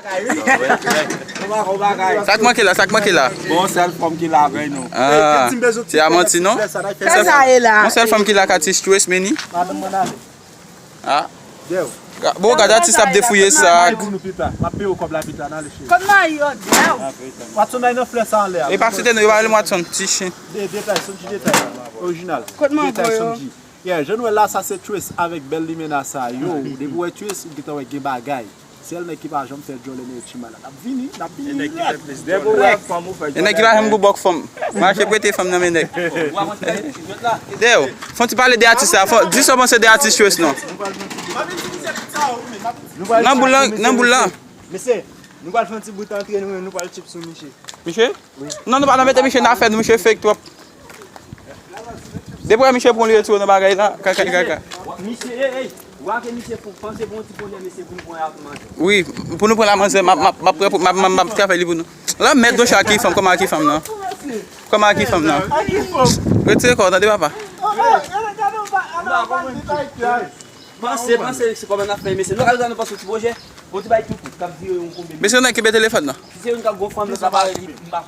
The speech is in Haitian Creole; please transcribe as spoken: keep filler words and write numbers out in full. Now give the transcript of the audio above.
Sa k manke la, sa k manke la? Bon, sèl fanm ki la avèk nou. Ah, se a manti, non? Sa sa ye la? Yon sèl fanm ki la ka ti stress, meni. Ah. Bon, gade atis ap defouye sak. Kote mayi yo, dew? Watson, bay nan flè sa anlè a. E pa site nou, yo pa rele m Watson, ti chen. De detay, son ti detay. Orijinal. Kote mango yo? Yeah, jan nou wè la, sa se Trace avèk bèl limena sa yo. Depi w wè Trace, ou gentan wè gen bagay. Sèl nèg ki pa janm fè djòlè nan ti malad. N ap vini, n ap vini rèd. E nèg ki pa janm gwo bòk fanm. Mache prete fanm nan men nèg. Dèw, fò n ti pale de atis la. Fò, di sa w panse de atis Trace non. Nan boul lan, nan boul lan. Mesye, nou pral fè yon ti bout antre nou menm, nou pral chip sou Miche. Miche? Non, nou pa nan mete Miche nan afè nou, Miche fake twòp. Depi Miche pran li retire nan bagay la, kaka kaka. Misye, ey, ey, ou wè ke misye pou panse pou yon ti pwojè, mesye, pou nou pran la pou manzè. Wi, pou nou pran la manzè, m ap, m ap, m ap pran pou, m ap, m ap, m ap travay li pou nou. Lanmèd, Docha, ki fanm, kòman ki fanm nan? Kòman ki fanm nan? Retire kò w, tande papa. Panse, panse, se kòman n ap fè, mesye. Nou ka nou panse yon ti pwojè, bon ti bay tou kout, k ap vire yon konbyen. Mesye, nèg ki peye telefòn nan. Si se youn k ap gon fanm nan, sa parèt li, m pa